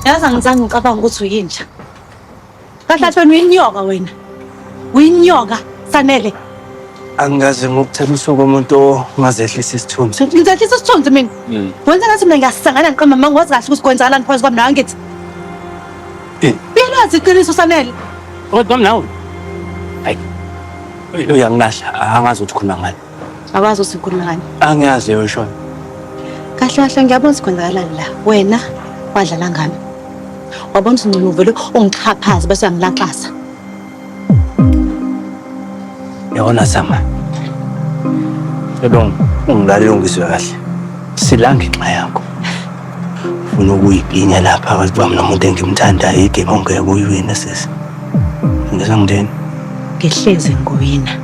Yazi angizange ngicabanga ukuthi uyinja. Kahle kahle wena uyinyoka wena. Uyinyoka Sanele. Angikaze ngikuthembisa komuntu ongazehlisa isithunzi. Ngizehlisa isithunzi mina. Wenza ngathi mina ngiyasangana ngiqamba mama ngwazi kahle ukuthi kwenzakalani phakathi kwami nawe angithi. Uyalazi iqiniso Sanele. Kodwa kwami nawe. Hayi. Uyangilahla angazi ukuthi ukhuluma ngani. Awazi ukuthi ngikhuluma ngani. Angiyazi leyo shona. Kahle kahle ngiyabona ukuthi kwenzakalani la. Wena wadlala ngami. Wabona ukuthi ngcono uvele ungixhaphaze bese uyangilaxaza. Yabona Sama. Yebo ungilalela ungizwe kahle. Sila ngenxa yakho. Ufuna ukuyipinya lapha phakathi kwami nomuntu engimthandayo igame ongeke uyiwine sisi. Ngizwa ngithini? Ngihlezi ngiwina.